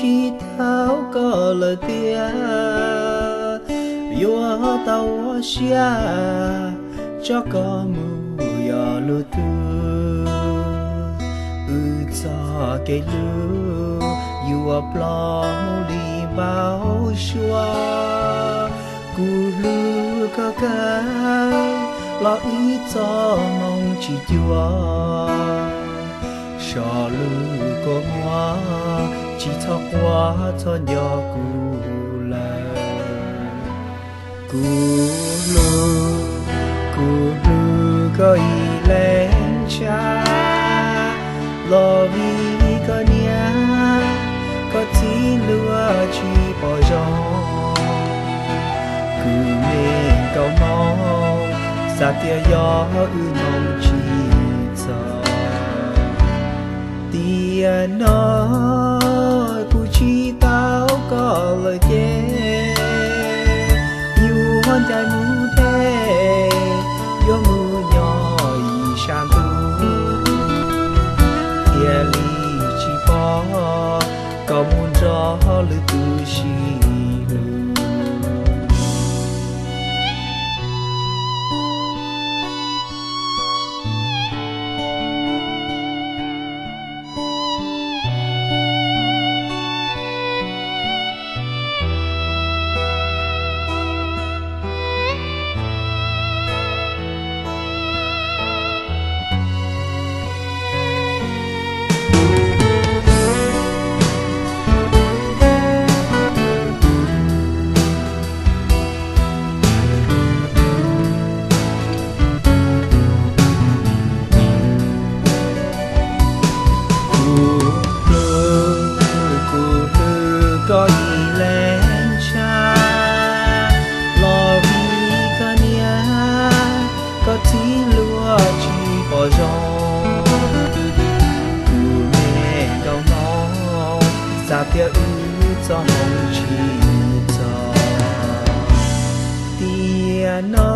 Tsis tau koj lawm tiag, yuav tau ua siab tso koj mus yog lwm tus. Wb txoj kev hlub yuav ploj mus li npau suav. Kuv hlub koj kawg los wb txoj hmoo tsis cuag. So lub kua muag tsis txhob quaj txhob nco kuv lawm. Kuv hlub, kuv hlub koj ib leeg tshaj, los vim koj niam koj txiv luag tsis pom zoo. Kuv me nkauj Hmoob, xav tias yog wb hmoo tsis txog. Tiam no kuv tsis tau koj lawm ces, yuav ncaim mus deb, yuav mus nyob ib sab ntuj, thiaj li tsis pom koj mus nrog lwm tus sib hlub. Kuv hlub, kuv hlub koj ib leeg tshaj, los vim koj niam koj txiv luag tsis pom zoo. Kuv me nkauj Hmoob, xav tias wb txoj hmoo tsis txog. Tiam no